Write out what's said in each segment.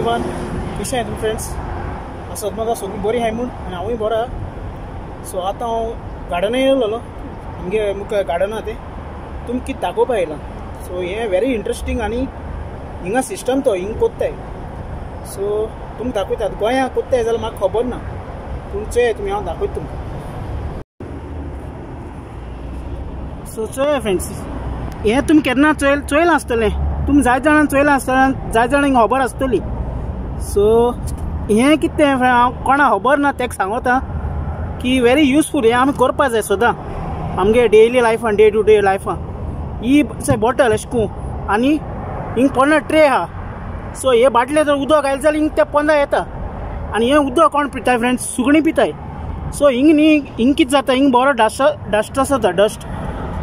Everyone, कशें आहाय तुमी फ्रेंड्स? आसत म्हाका सगळीं बरी आहाय म्हूण आनी हांवूय बरो आहा. सो आतां हांव गार्डनान येयलेलो, आमगे मुखार गार्डन आहा तें तुमकां कितें दाखोवपा येयलां. सो हें व्हेरी इंट्रस्टींग आनी हिंगा सिस्टम तो हिंग कोत्ताय. सो तुमकां दाखयतात, गोंया कोत्ताय जाल्यार म्हाका खबर ना, पूण चोया तुमी, हांव दाखयता तुमकां. सो चोया फ्रेंड्स, हें तुमी केन्ना चोयलां आसतलें, तुमी जायते जाणांक चोयलां आसतलें, जायते जाणांक खबर आसतली. सो हें कितें तें हांव कोणा खबर ना तेका सांगता की व्हेरी युजफूल, हें आमी करपा जाय सदां आमगे डेली लायफान, डे टू डे लायफान. ही बॉटल अशें करून आनी हिंग पोंदा ट्रे आहा. सो हे बाटले जर उदक आयलें जाल्यार हिंग ते पोंदा येता आनी हें उदक कोण पिताय फ्रेंड्स? सुकणीं पिताय. सो हिंग न्ही, हिंग कितें जाता, हिंग बरो डस्ट आसता, डस्ट.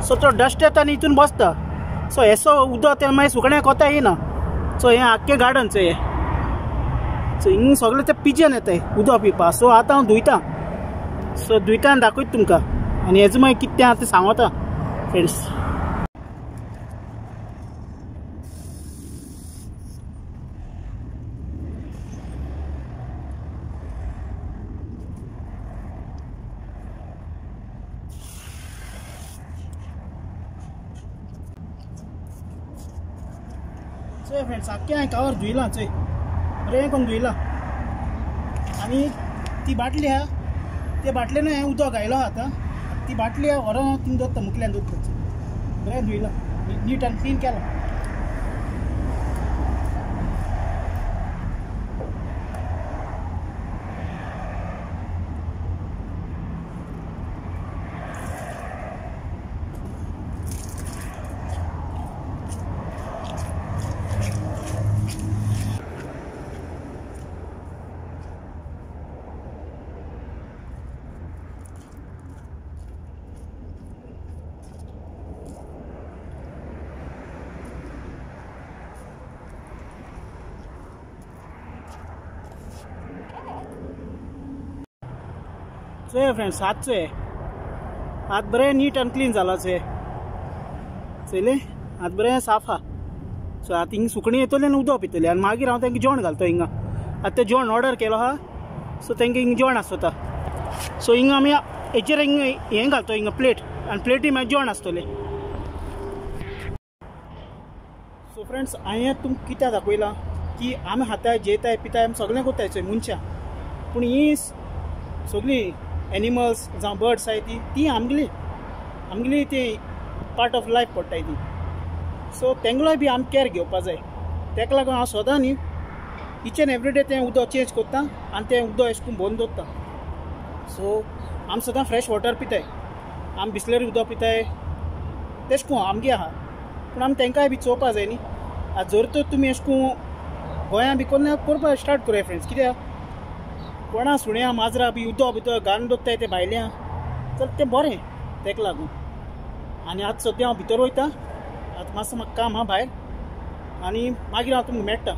सो तो डस्ट येता आनी हितून बसता. सो हेसो उदक तें मागीर सुकण्या कोता येना. सो हें आख्खें गार्डन चोय हें. सो हिंग सगळें ते पिजन येताय उदक पिवपा. सो आतां हांव धुयता, सो धुयता आनी दाखयता तुमकां आनी हेजें मागीर कितें आहा तें सांगता फ्रेंड्स. चोय फ्रेंड्स, आख्खें हांवें कवर धुयलां, चोय बरें करून धुयलां. आनी ती बाटली आहा, ते बाटलेन हांवें उदक घायलो आहा. आतां ती बाटली आहा व्हरोन हांव थिंग दवरता, मुखल्यान दवरता. बरें धुयलां, नीट आनी क्लीन केलां. चोय फ्रेंड्स, हात चोय, हात बरें नीट आनी क्लीन जाला. चोय चोयलें, हात बरें साफ आहा. सो आतां हिंग सुकणीं येतली आनी उदक पितली आनी मागीर हांव तांकां जेवण घालता हिंगा. आतां तें जेवण ऑर्डर केलो आहा, सो तांकां हिंग जेवण आसता. सो हिंगा आमी हेचेर हिंग हें घालता हिंगा प्लेट, आनी प्लेटी मागीर जेवण आसतलें. सो फ्रेंड्स, हांवें तुमकां कित्याक दाखयलां की आमी खाताय, जेताय, पिताय, आमी सगळें कोत्ताय चोय मनशां, पूण ही सगळीं एनिमल्स जावं बर्ड्स आहाय ती ती आमगेली आमगेली ती पार्ट ऑफ लायफ पडटाय ती. सो तेंगलोय बी आमी कॅर घेवपा जाय. तेका लागून हांव सदां न्ही इच एंड एवरी डे तें उदक चेंज करता आनी तें उदक अशें करून भरून दवरता. सो आमी सदां फ्रेश वॉटर पिताय, आमी बिसलेरी उदक पिताय, तेश करून आमगे आहा, पूण आमी तेंकांय बी चोवपा जाय न्ही. आतां जर तर तुमी अशें करून गोंया बी कोन्ना करपा स्टार्ट करूया फ्रेंड्स, कित्याक कोणा सुण्या माजरां बी उदक भितर घालून दवरताय ते भायल्या, तर तें बरें तेका लागून. आनी आतां सद्या हांव भितर वयता, आतां मातसो म्हाका काम आहा भायर आनी मागीर हांव तुमकां मेळटा,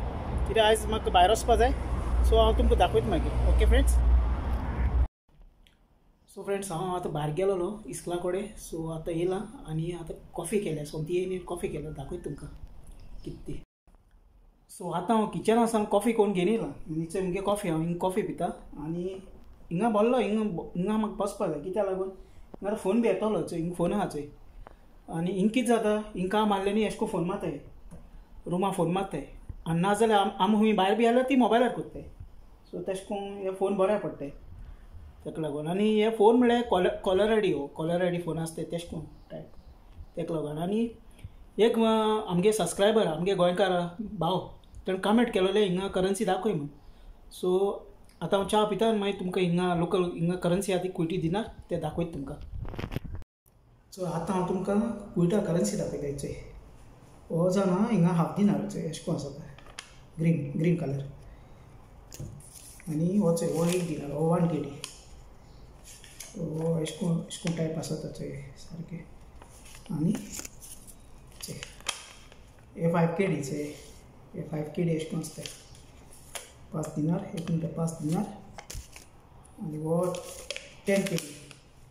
कित्याक आयज म्हाका भायर वचपा जाय. सो हांव तुमकां दाखयता मागीर. Okay friends. सो फ्रेंड्स, हांव आतां भायर गेलोलो इस्कुला कडेन. सो आतां येयलां आनी आतां कॉफी केल्या. सो ती येयली कॉफी केल्या, दाखयता तुमकां कितें ती. सो आतां हांव किचना सावन कॉफी करून घेवन येयलां. निचे मुगे कॉफी, हांव हिंग कॉफी पिता आनी हिंगा बसलो, हिंगा हिंगा म्हाका बसपा जाय, कित्याक लागून हिंगा फोन बी येतलो चोय, हिंग फोन आहा चोय. आनी हिंग कितें जाता, हिंग काम आहलें न्ही अशें करून फोन मारताय, रुमा फोन मारताय, आनी ना जाल्यार आमी खंय भायर बी आसल्यार ती मोबायलार कोत्ताय. सो तेशें करून हे फोन बऱ्याक पडटाय तेका लागून. आनी हे फोन म्हळ्यार कॉलर आयडी, हो कॉलर आयडी फोन आसता तेशें करून टायप तेका लागून. आनी एक आमगे सबस्क्रायबर, आमगे गोंयकार भाव, तेणें कमेंट केलोलें हिंगा करन्सी दाखय म्हूण. सो आतां हांव च्या पिता आनी मागीर तुमकां हिंगा लोकल हिंगा करन्सी आहा ती कुयटी दिनार ते दाखयता तुमकां. सो आतां हांव तुमकां कुयटा करन्सी दाखयता. चोय हो जावन आहा हिंगा हाफ दिनार, चोय अशें करून आसा ग्रीन ग्रीन कलर. आनी हो चोय हो एक दिनार, हो 1 KD. हो अशें करून अशें करून टायप आसा तो चोय सारकें. आनी चोय हे 5 KD, चोय हे 5 KD अशें करून आसता. 5 दिनार, एक मिनट 5 दिनार. आनी हो 10 KD,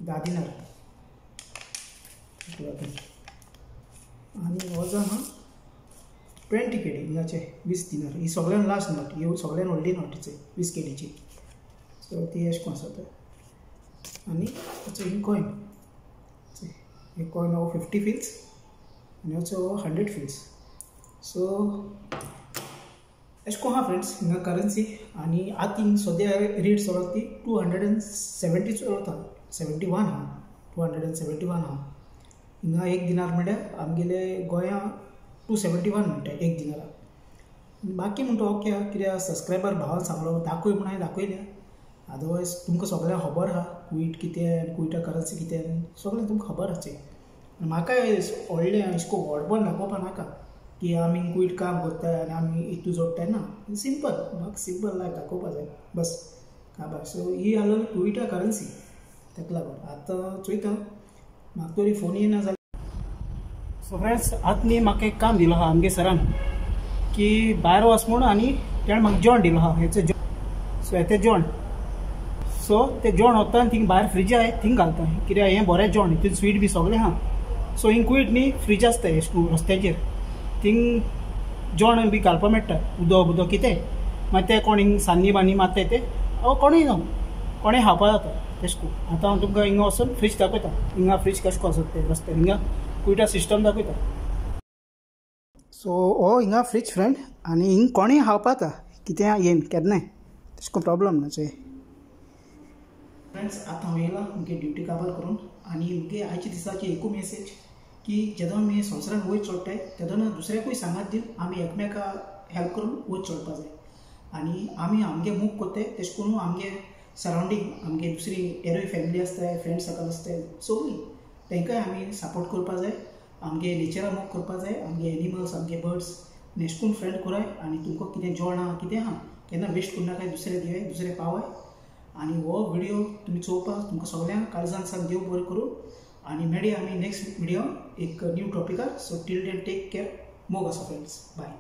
10 दिनार. आनी हो जो आहा 20 केडी हिंगाचे 20 दिनार. ही सगळ्यान लास्ट नोट, ही सगळ्यान व्हडली नोटीचे 20 केडीची. सो ती अशें करून आसा. आनी ही कॉयन, हे कॉयन हो 50 फिल्स आनी हो 100 फिल्स. सो अशें करून आहा फ्रेंड्स हिंगा करन्सी. आनी आतां हिंग सद्या रेट चलता ती 270 चलता, 71 आहा, 271 आहा. हिंगा एक दिनार म्हणल्यार आमगेले गोंया 271 म्हणटा एक दिनारा. बाकी म्हणटा ओके आहा, कित्याक सबस्क्रायबर भावान सांगलो दाखय म्हूण हांवें दाखयल्या. अदरवायज तुमकां सगळ्यांक खबर आहा कुवेट कितें आनी कुवेटा करन्सी कितें, सगळें तुमकां खबर आसा. आनी म्हाकाय व्हडलें अशें करून व्हडपण दाखोवपा नाका की आमी कुवेट काम करताय आनी आमी इतू जोडटाय ना. सिंपल, म्हाका सिंपल लायफ दाखोवपा जाय बस काबार. सो ही आसलेली कुवेटा करन्सी, ताका लागून आतां चोयता म्हाका तरी फोन येना जाल्यार. सो फ्रेंड्स आतां न्ही म्हाका एक काम दिलो आहा आमगे सरान की भायर वच म्हूण, आनी तेणें म्हाका जेवण दिलो आहा हेचो. सो हें तें जेवण, सो तें जेवण वता आनी थिंग भायर फ्रिज आहाय थिंग घालता, कित्याक हें बरें जेवण, हितून स्वीट बी सगळें आहा. सो हिंग कुवेट न्ही फ्रिज आसता अशें करून रस्त्याचेर, थिंग जेवण बी घालपाक मेळटा, उदक बुदक कितें. मागीर तें कोण हिंग सान्नी बान्नी मारताय तें कोणूय जावं कोणें खावपा जाता तेश करून. आतां हांव तुमकां हिंगा वचून फ्रिज दाखयता, हिंगा फ्रिज कशें करून आसता तें रस्त्यार, हिंगा कुवेटा सिस्टम दाखयता. सो हो हिंगा फ्रिज फ्रेंड, आनी हिंग कोणूय खावपा जाता कितें येन केन्नाय, तेश करून प्रोब्लम ना. चोय फ्रेंड्स आतां हांव येयलां मुगे ड्युटी काबार करून, आनी मुगे आयच्या दिसाची एकू मेसेज की जेन्ना आमी संवसारान वयर चडटाय तेन्ना दुसऱ्याकूय सांगात दिवन आमी एकमेका हेल्प करून वयर चडपा जाय. आनी आमी आमगे मूव करताय तेश करून आमगे सरावंडींग, आमगे दुसरी एरोय फॅमिली आसताय, फ्रेंड सर्कल आसताय, सगळीं तांकांय आमी सपोर्ट करपा जाय. आमगे नेचरा मोग करपा जाय, आमगे एनिमल्स, आमगे बर्ड्स नेशकून फ्रेंड कराय. आनी तुमकां कितें जेवण आहा कितें आहा केन्ना वेस्ट करनाकाय, दुसरे दियाय दुसरे पावय. आनी हो व्हिडियो तुमी चोवपाक तुमकां सगळ्यांक काळजान सावन देव बरें करूं. आनी मेळया आमी नेक्स्ट व्हिडियो एक new टॉपिकार. So till then take care, मोग आसा फ्रेंड्स, बाय.